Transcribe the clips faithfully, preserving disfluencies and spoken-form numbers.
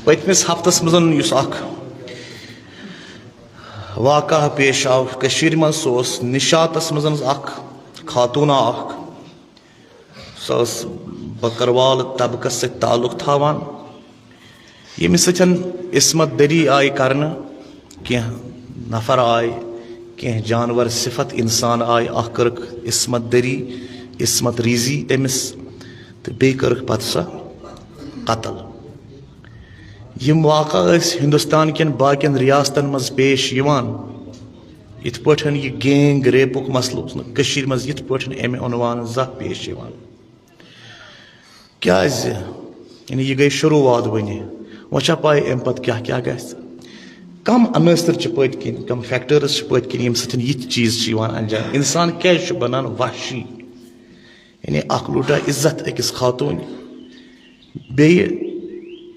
پٔتمِس ہفتس منٛز یُس اکھ واقعہ پیش آو کٔشیٖرِ منٛز، سُہ اوس نِشاطس منٛز اکھ خاتوٗنا اکھ۔ سۄ ٲس بکروال طبقس سۭتۍ تعلق تھاوان، ییٚمِس سۭتۍ عصمت دری آیہِ کرنہٕ۔ کینٛہہ نفر آے، کینٛہہ جانور صفت انسان آے، اکھ کٔرٕکھ عصمت دری، عصمت ریزی تٔمِس، تہٕ بیٚیہِ کٔرٕکھ پتہٕ سۄ قتل۔ یِم واقعہٕ ٲسۍ ہندوستان کٮ۪ن باقین ریاستن منٛز پیش یِوان، یِتھ پٲٹھۍ یہِ گینگ ریپُک مسلہٕ اوس نہٕ کٔشیٖرِ منٛز یِتھ پٲٹھۍ امہِ عنوان زانٛہہ پیش یِوان۔ کیازِ؟ یعنی یہِ گٔے شروٗعات وٕنہِ، وۄنۍ چھا پاے امہِ پتہٕ کیٛاہ کیٛاہ گژھِ؟ کم عناصر چھِ پٔتۍ کِنۍ، کم فیکٹرز چھِ پٔتۍ کِنۍ، ییٚمہِ سۭتۍ یِتھۍ چیٖز چھِ یِوان انجام؟ انسان کیازِ چھُ بنان وحشی؟ یعنی اکھ لوٗٹا عزت أکِس خاتوٗنہِ، بیٚیہِ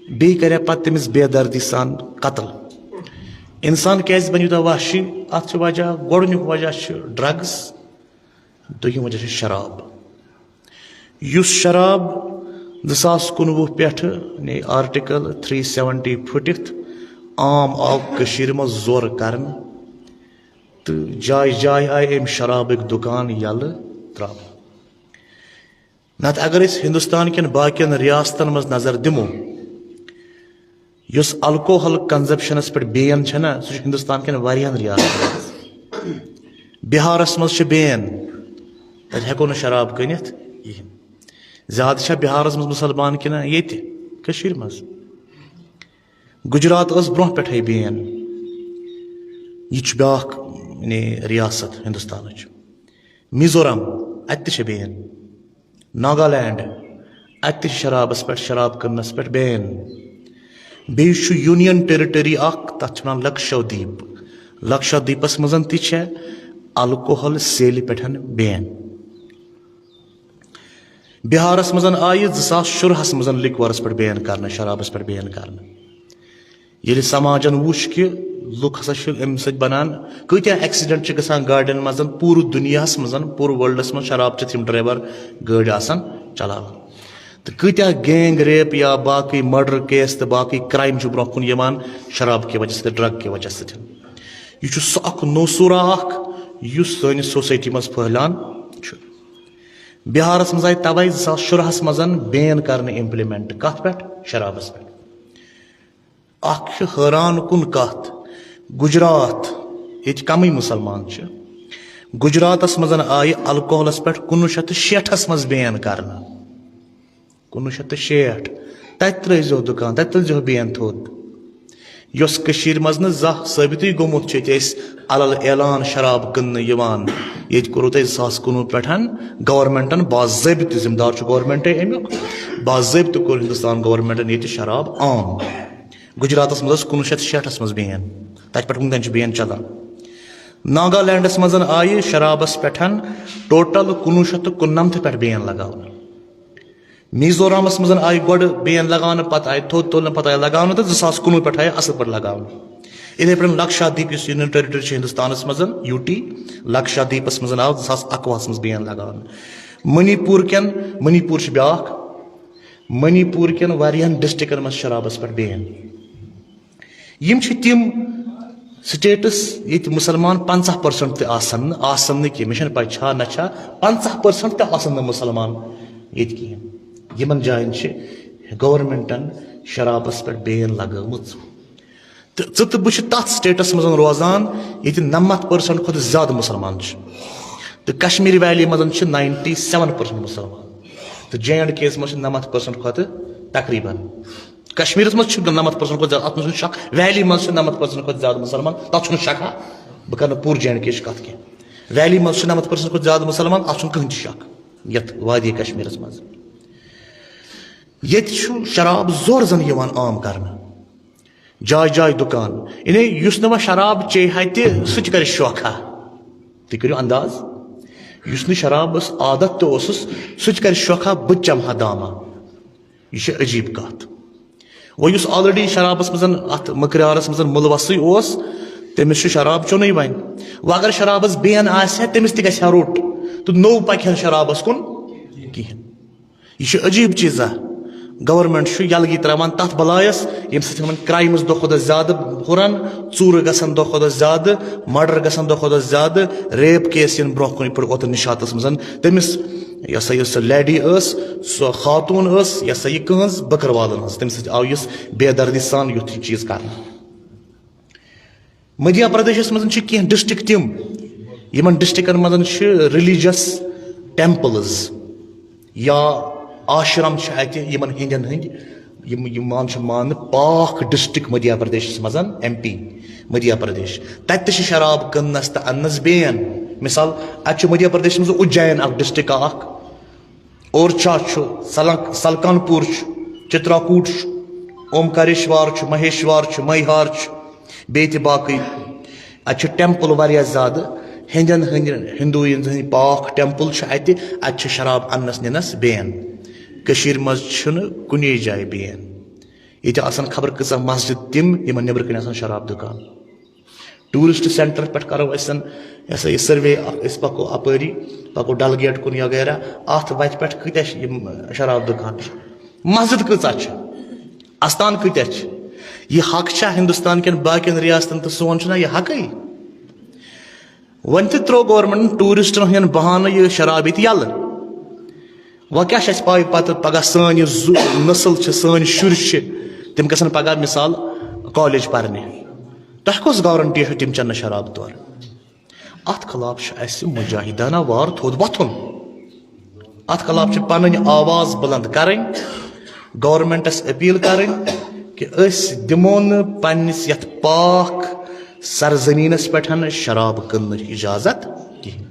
بیٚیہِ کرِ پتہٕ تٔمِس بے دردی سان قتل۔ انسان کیازِ بنہِ یوٗتاہ وحشی؟ اتھ چھِ وجہ، گۄڈٕنیُک وجہ چھُ ڈرگز، دوٚیِم وجہ چھُ شراب۔ یُس شراب زٕ ساس کُنوُہ پٮ۪ٹھٕ، یعنی آرٹیکل تھری سیونٹی پھٕٹِتھ، عام آو کٔشیٖرِ منٛز زورٕ کرنہٕ، تہٕ جایہِ جایہِ آیہِ امہِ شرابٕکۍ دُکان یلہٕ تراونہٕ۔ نتہٕ اگر أسۍ ہندوستان کٮ۪ن باقین ریاستن منٛز نظر دِمو، یۄس الکوہل کنزپشنس پٮ۪ٹھ بین چھےٚ نا، سُہ چھُ ہندوستان کٮ۪ن واریاہن ریاستن منٛز۔ بہارس منٛز چھِ بین، تتہِ ہٮ۪کو نہٕ شراب کٕنِتھ کِہیٖنۍ۔ زیادٕ چھا بہارس منٛز مُسلمان کِنہٕ ییٚتہِ کٔشیٖرِ منٛز؟ گجرات ٲس برونٛہہ پٮ۪ٹھے بین۔ یہِ چھُ بیٛاکھ، یعنی، ریاست ہندوستانٕچ۔ میزورام، اتہِ تہِ چھِ بین۔ ناگالینڈ، اتہِ تہِ چھِ شرابس پٮ۪ٹھ، شراب کٕننس پٮ۪ٹھ بین۔ بیٚیہِ چھُ یونین ٹیریٹری اکھ، تتھ چھِ ونان لکشادیپ۔ لکشادیپس منٛز تہِ چھےٚ الکوہل سیلہِ پٮ۪ٹھ بین۔ بہارس منٛز آیہِ زٕ ساس شُرہس منٛز لکورس پٮ۪ٹھ بین کرنہٕ، شرابس پٮ۪ٹھ بین کرنہٕ۔ ییٚلہِ سماجن وُچھ کہِ لُکھ ہسا چھِ امہِ سۭتۍ بنان، کۭتیاہ ایکسیڈنٹ چھِ گژھان گاڑٮ۪ن منٛز، پوٗرٕ دُنیاہس منٛز، پوٗرٕ ورلڈس منٛز شراب چٮ۪تھ یِم ڈرایور گٲڑۍ آسان چلاوان، تہٕ کۭتیاہ گینگ ریپ یا باقٕے مرڈر کیس تہٕ باقٕے کرائم چھُ برونٛہہ کُن یِوان شراب کہِ وجہ سۭتۍ، ڈرگ کہِ وجہ سۭتۍ۔ یہِ چھُ سُہ اکھ نوسورا اکھ یُس سٲنِس سوسایٹی منٛز پھٔہلان چھُ۔ بہارس منٛز آیہِ توے زٕ ساس شُرہس منٛز بین کرنہٕ، امپلیمنٹ کتھ پٮ۪ٹھ؟ شرابس پٮ۪ٹھ۔ اکھ چھِ حٲران کُن کتھ، گجرات، ییٚتہِ کمٕے مُسلمان چھِ، گجراتس منٛز آیہِ الکوہلس پٮ۪ٹھ کُنوُہ شیٚتھ تہٕ شیٹھس منٛز بین کرنہٕ۔ کُنوُہ شیٚتھ تہٕ شیٹھ، تتہِ ترٲیزیو دُکان، تتہِ تُلزیو بین تھوٚد۔ یۄس کٔشیٖرِ منٛز نہٕ زانٛہہ ثٲبتٕے گوٚمُت چھُ، ییٚتہِ ٲسۍ علل اعلان شراب کٕننہٕ یِوان، ییٚتہِ کوٚروٕ تۄہہِ زٕ ساس کُنوُہ پٮ۪ٹھ گورنمنٹن باضٲبطہٕ، ذمہٕ دار چھُ گورنمنٹے امیُک، باضٲبطہٕ کوٚر ہندوستان گورنمنٹن ییٚتہِ شراب عام۔ گجراتس منٛز ٲس کُنوُہ شیٚتھ شیٹھس منٛز بین، تتہِ پٮ۪ٹھ وُنکٮ۪ن چھِ بین چلان۔ ناگالینڈس منٛز آیہِ شرابس پٮ۪ٹھ ٹوٹل کُنوُہ شیٚتھ تہٕ کُننمتھ پٮ۪ٹھ بین لگاونہٕ۔ میزورامس منٛز آیہِ گۄڈٕ بین لگاونہٕ، پتہٕ آیہِ تھوٚد تُلنہٕ، پتہٕ آیہِ لگاونہٕ، تہٕ زٕ ساس کُنوُہ پٮ۪ٹھ آیہِ اصل پٲٹھۍ لگاونہٕ۔ یِتھے پٲٹھۍ لکشادیپ، یُس یونین ٹیریٹری چھِ ہندوستانس منٛز، یوٗ ٹی، لکشادیپس منٛز آو زٕ ساس اکوُہس منٛز بین لگاونہٕ۔ منی پور کٮ۪ن، منی پور چھُ بیٛاکھ، منی پور کٮ۪ن واریاہن ڈسٹرکٹن منٛز شرابس پٮ۪ٹھ بین۔ یِم چھِ تِم سٹیٹس ییٚتہِ مُسلمان پنٛژاہ پٔرسنٹ تہِ آسن نہٕ، آسن نہٕ کینٛہہ، مےٚ چھَنہٕ پَے چھا نہ چھا، پنٛژاہ پٔرسنٹ تہِ آسن نہٕ مُسلمان ییٚتہِ کِہیٖنۍ۔ یِمن جاین چھِ گورنمنٹن شرابس پٮ۪ٹھ بین لگٲومٕژ۔ تہٕ ژٕ تہٕ بہٕ چھِ تتھ سٹیٹس منٛز روزان ییٚتہِ نَمَتھ پٔرسنٹ کھۄتہٕ زیادٕ مُسلمان چھِ، تہٕ کشمیر ویلی منٛز چھِ ناینٹی سیون پٔرسنٹ مُسلمان، تہٕ جے اینڈ کے یس منٛز چھِ نَمَتھ پٔرسنٹ کھۄتہٕ تقریباً۔ کشمیرس منٛز چھِ نَمَتھ پٔرسنٹ کھۄتہٕ زیادٕ، اتھ منٛز چھُنہٕ شک۔ ویلی منٛز چھِ نَمَتھ پٔرسنٹ کھۄتہٕ زیادٕ مُسلمان، تتھ چھُنہٕ شک۔ ہا، بہٕ کرٕ نہٕ پوٗرٕ جے اینڈ کے یٕچ کتھ کینٛہہ۔ ویلی منٛز چھِ نَمَتھ پٔرسنٹ کھۄتہٕ زیادٕ مُسلمان، اتھ چھُنہٕ کٕہٕنۍ تہِ شک۔ یتھ وادی کشمیرس منٛز، ییٚتہِ چھُ شراب زورٕ زن یِوان عام کرنہٕ۔ جایہِ جایہِ دُکان۔ یعنی یُس نہٕ وۄنۍ شراب چیٚیہِ ہا تہِ، سُہ تہِ کرِ شوقہٕ۔ تُہۍ کٔرِو انداز، یُس نہٕ شرابس عادت تہِ اوسُس، سُہ تہِ کرِ شوقہٕ، بہٕ تہِ چمہٕ ہا دامہ۔ یہِ چھِ عجیب کتھ۔ وۄنۍ یُس already شرابس منٛز، اتھ مکریارس منٛز مُلوثٕے اوس، تٔمِس چھُ شراب چیوٚنُے وۄنۍ۔ وۄنۍ اگر شرابس بین آسہِ ہا، تٔمِس تہِ گژھِ ہا روٚٹ، تہٕ نوٚو پکہِ ہا نہٕ شرابس کُن کِہینۍ۔ یہِ چھُ عجیب چیٖزا۔ گورنمنٹ چھُ یلگی تراوان تتھ بلایس، ییٚمہِ سۭتۍ یِمن کرائمز دۄہ کھۄتہٕ دۄہ زیادٕ ہُرن، ژوٗرٕ گژھن دۄہ کھۄتہٕ دۄہ زیادٕ، مرڈر گژھن دۄہ کھۄتہٕ دۄہ زیادٕ، ریپ کیس یِن برونٛہہ کُن، یِتھ پٲٹھۍ اوترٕ نشاطس منٛز تٔمِس، یہِ ہسا یہِ سۄ لیڈی ٲس، سۄ خاتوٗن ٲس، یہِ ہسا یہِ کٕہٕنٛز بٔکٕروالن ہٕنٛز، تٔمِس سۭتۍ آو یُس بے دردی سان یُتھ یہِ چیٖز کرنہٕ۔ مدھیہ پردیشس منٛز چھِ کینٛہہ ڈسٹرکٹ تِم، یِمن ڈسٹرکٹن منٛز چھِ ریلیجس ٹیمپلز یا آشرم چھِ اتہِ یِمن ہیٚنٛدٮ۪ن ہٕنٛدۍ، یِم یِوان چھِ ماننہٕ پاک ڈسٹرکٹ مدھیہ پردیشس منٛز، ایم پی مدھیہ پردیش۔ تتہِ تہِ چھِ شراب کٕننس تہٕ اننس بین۔ مثال، اتہِ چھُ مدھیہ پردیشس منٛز اُجین اکھ ڈسٹرکٹ اکھ، اورچھا چھُ، سلک-، سلکانپور چھُ، چتراکوٹ چھُ، اومکاریشوار چھُ، مہیشوار چھُ، میہار چھُ، بیٚیہِ تہِ باقٕے۔ اتہِ چھِ ٹیمپل واریاہ زیادٕ، ہیٚنٛدٮ۪ن ہٕنٛدۍ، ہندوٗ یِم زن پاک ٹیمپل چھِ اتہِ، اتہِ چھِ شراب اننس نِنس بین۔ کٔشیٖرِ منٛز چھُنہٕ کُنے جایہِ بین۔ ییٚتہِ آسن خبر کۭژاہ مسجد تِم، یِمن نیٚبرٕ کنہِ آسن شراب دُکان۔ ٹوٗرسٹ سینٹر پٮ۪ٹھ کرو أسۍ زن، یہِ ہسا یہِ سروے اکھ، أسۍ پکو اپٲری، پکو ڈل گیٹ کُن وغیرہ، اتھ وتہِ پٮ۪ٹھ کۭتیاہ چھِ یِم شراب دُکان چھِ؟ مسجد کۭژاہ چھِ؟ استان کۭتیاہ چھِ؟ یہِ حق چھا ہندوستان کٮ۪ن باقین ریاستن تہٕ سون چھُنہ یہِ حقٕے؟ وۄنۍ تہِ ترٛوو گورنمنٹن ٹوٗرسٹن ہٕنٛدٮ۪ن بہانہٕ یہِ شراب ییٚتہِ یَلہٕ۔ وۄنۍ کیٛاہ چھِ اَسہِ پَے پَتہٕ پَگاہ سٲنۍ یہِ زُ-، نسل چھِ، سٲنۍ شُرۍ چھِ، تِم گژھن پَگاہ مِثال کالج پَرنہِ۔ تۄہہِ کۄس گارنٹی چھِ تِم چَنہٕ شراب تورٕ؟ اَتھ خلاف چھُ اَسہِ مجاہدانہ وار تھوٚد وۄتھُن۔ اَتھ خلاف چھِ پَنٕنۍ آواز بُلنٛد کَرٕنۍ، گورنمنٹَس اپیل کَرٕنۍ کہِ أسۍ دِمو نہٕ پنٛنِس یَتھ پاک سرزمینَس پٮ۪ٹھ شراب کٕننٕچ اجازت کِہیٖنۍ۔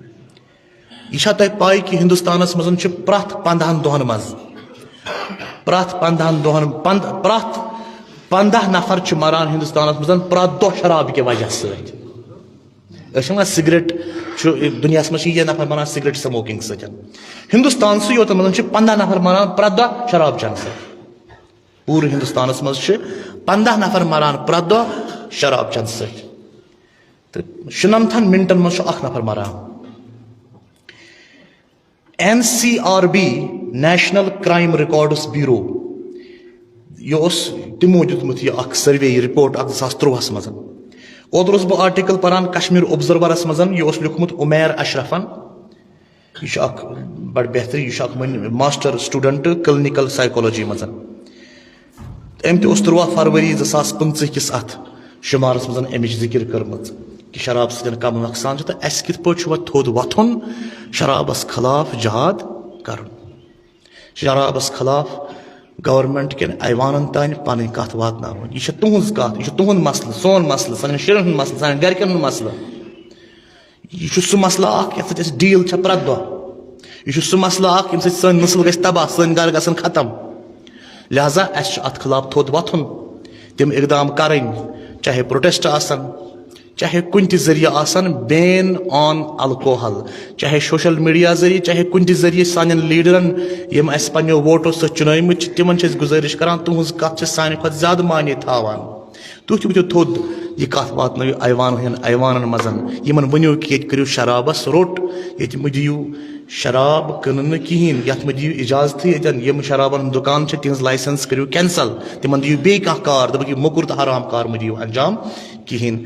یہِ چھا تۄہہِ پَے کہِ ہندوستانَس منٛز چھِ پرٛٮ۪تھ پنٛداہَن دۄہَن منٛز، پرٛٮ۪تھ پنٛداہَن دۄہَن، پنٛد-، پرٛٮ۪تھ پنٛداہ نفر چھِ مَران ہندوستانَس منٛز پرٛٮ۪تھ دۄہ شراب کہِ وجہ سۭتۍ؟ أسۍ چھِ وَنان سگریٹ چھُ، دُنیاہَس منٛز چھِ یہِ نفر مَران سگریٹ سموکنگ سۭتۍ۔ ہندوستانسٕے یوت منٛز چھِ پنٛداہ نفر مَران پرٛٮ۪تھ دۄہ شراب چٮ۪نہٕ سۭتۍ۔ پوٗرٕ ہندوستانَس منٛز چھِ پنٛداہ نفر مَران پرٛٮ۪تھ دۄہ شراب چٮ۪نہٕ سۭتۍ۔ تہٕ شُنَمتھَن مِنٹَن منٛز چھُ اکھ نفر مَران۔ N C R B, national crime records bureau, یہِ اوس تِمو دیُتمُت یہِ اکھ سروے، یہِ رپورٹ اکھ زٕ ساس تُرٛواہَس منٛز۔ اوترٕ اوسُس بہٕ آرٹیکل پران کشمیر اوبزرورس منٛز، یہِ اوس لیوٗکھمُت عمیر اشرفن۔ یہِ چھُ اکھ بڑٕ بہتریٖن، یہِ چھُ اکھ وۄنۍ ماسٹر سٹوڈنٹ کلینیکل سائیکالوجی منٛز۔ أمۍ تہِ اوس تُرٛواہ فروری زٕ ساس پٕنٛژٕہ کِس اَتھ شُمارَس منٛز اَمِچ ذِکِر کٔرمٕژ کہِ شراب سۭتۍ کَم نۄقصان چھُ تہٕ اَسہِ کِتھ پٲٹھۍ چھُ وۄنۍ تھوٚد وۄتھُن شرابَس خلاف جہاد کَرُن۔ شرابَس خلاف گورنمنٹ کٮ۪ن ایوانَن تانۍ پَنٕنۍ کَتھ واتناوٕنۍ۔ یہِ چھےٚ تُہٕنٛز کَتھ، یہِ چھُ تُہُنٛد مسلہٕ، سون مسلہٕ، سانٮ۪ن شُرٮ۪ن ہُنٛد مسلہٕ، سانٮ۪ن گَرِکٮ۪ن ہُنٛد مسلہٕ۔ یہِ چھُ سُہ مسلہٕ اکھ یتھ سۭتۍ أسۍ ڈیل چھِ پرٛٮ۪تھ دۄہ۔ یہِ چھُ سُہ مسلہٕ اکھ ییٚمہِ سۭتۍ سٲنۍ نسل گژھِ تباہ، سٲنۍ گرٕ گژھن ختم۔ لہذا اسہِ چھُ اتھ خلاف تھوٚد وۄتھُن، تِم اقدام کرٕنۍ، چاہے پروٹیسٹ آسن، چاہے کُنہِ تہِ ذٔریعہٕ آسن، ban on alcohol، چاہے سوشل میڈیا ذٔریعہٕ، چاہے کُنہِ تہِ ذٔریعہٕ سانٮ۪ن لیڈرن، یِم اسہِ پننیو ووٹو سۭتۍ چُنٲومٕتۍ چھِ، تِمن چھِ أسۍ گُزٲرِش کران، تُہنٛز کتھ چھِ سانہِ کھۄتہٕ زیادٕ معنی تھاوان۔ تُہۍ تہِ ؤتھِو تھوٚد، یہِ کَتھ واتنٲیِو ایوانہٕ ہن ایوانَن منٛز۔ یِمَن ؤنِو کہِ ییٚتہِ کٔرِو شرابَس روٚٹ، ییٚتہِ مہٕ دِیِو شراب کٕننہٕ کِہیٖنۍ، یَتھ مہٕ دِیِو اِجازتھٕے ییٚتٮ۪ن۔ یِم شرابَن ہُنٛد دُکان چھِ، تِہٕنٛز لایسنس کٔرِو کینسل، تِمَن دِیِو بیٚیہِ کانٛہہ کار، دوٚپُکھ یہِ موٚکُر تہٕ حرام کار مہٕ دِیِو انجام کِہیٖنۍ۔